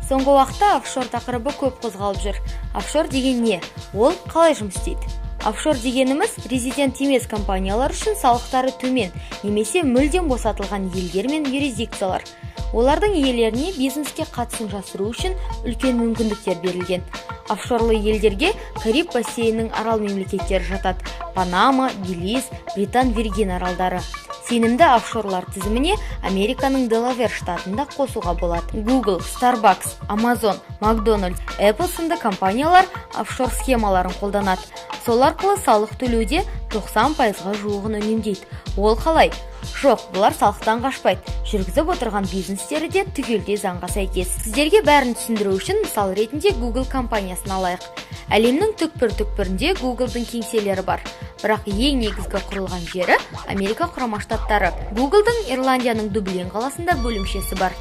Соңғы уақытта офшор тақырыбы көп қозғалып жүр. Офшор деген не? Ол қалай жұмыс істейді? Офшор дегеніміз – резидент емес компаниялар үшін салықтары төмен немесе мүлдем босатылған елдер мен юрисдикциялар. Олардың иелеріне бизнеске қатысын жасыру үшін үлкен мүмкіндіктер берілген. Офшорлы елдерге Кариб бассейнінің арал мемлекеттері жатады: Панама, Белиз, Британ Виргин аралдары. Сенімді офшорлар тізіміне Американың Делавер штатын да қосуға болады. Google, Starbucks, Amazon, McDonald's, Apple сынды компаниялар офшор схемаларын қолданады. Сол арқылы салық төлеуде 90%-ға жуығын үнемдейді. Ол қалай? Жоқ, бұлар салықтан қашпайды. Жүргізіп отырған бизнестері де түгелдей заңға сәйкес. Сіздерге бәрін түсіндіру үшін мысал ретінде Google компаниясын алайық. Әлемнің түкпір-түкпірінде Google'дың кеңселері бар. Бірақ ең негізгі құрылған жері – Америка Құрама Штаттары. Google'дың Ирландияның Дублин қаласында бөлімшесі бар.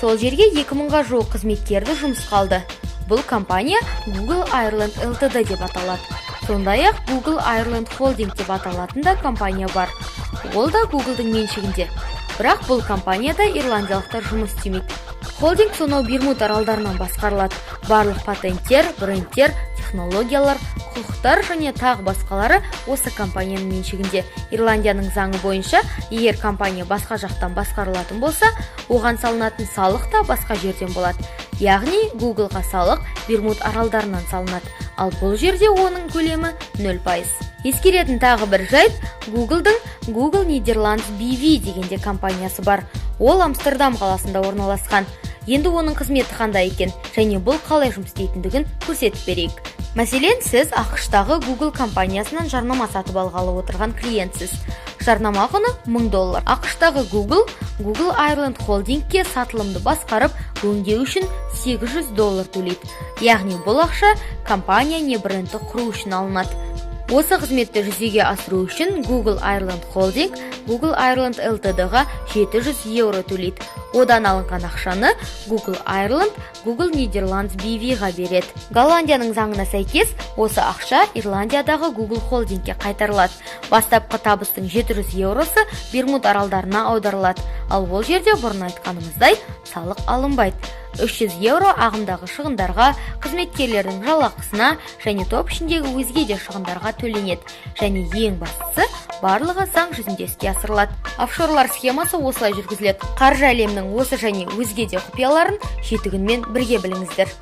Сол жерге 2000-ға жуық қызметкерді жұмысқа алды. Бұл компания Google Ireland Ltd деп аталады. Сондай-ақ Google Ireland Holding деп аталатын да компания бар. Ол да Google'дың меншігінде. Бірақ бұл компанияда ирландиялықтар жұмыс істемейді. Холдинг сонау Бермуд аралдарынан басқарылады. Барлық патенттер, брендтер, технологиялар, құқықтар және тағы басқалары осы компанияның меншігінде. Ирландияның заңы бойынша, егер компания басқа жақтан басқарылатын болса, оған салынатын салық та басқа жерден болады. Яғни Googleға салық Бермуд аралдарынан салынады. Ал бұл жерде оның көлемі 0%. Ескеретін тағы бір жайт: Google'дың Google Nederland BV дегенде компаниясы бар. Ол Амстердам қаласында орналасқан. Енді оның қызметі қандай екен және бұл қалай жұмыс істейтіндігін көрсетіп берейік. Мәселен, сіз АҚШ-тағы Google компаниясынан жарнама сатып алғалы отырған клиентсіз. Жарнама құны 1000 доллар. АҚШ-тағы Google Google Ireland Holdingке сатылымды басқарып, өңдеу үшін 800 доллар төлейді. Яғни бұл ақша компания не брендті құру үшін алынады. Осы қызметті жүзеге асыру үшін Google Ireland Holding Google Ireland Ltd-ға 700 евро төлейді. Одан алынған ақшаны Google Ireland Google Nederlands BV-ға береді. Голландияның заңына сәйкес, осы ақша Ирландиядағы Google Holdingке қайтарылады. Бастапқы табыстың 700 евросы Бермуд аралдарына аударылады. Ал ол жерде, бұрын айтқанымыздай, салық алынбайды. 300 евро ағымдағы шығындарға, қызметкерлердің жалақысына және топ ішіндегі өзге де шығындарға төленеді. Және ең бастысы, барлығы заң жүзінде іске асырылады. Офшорлар схемасы осылай жүргізіледі. Қаржы әлемінің осы және өзге де құпияларын 7 күнмен бірге біліңіздер.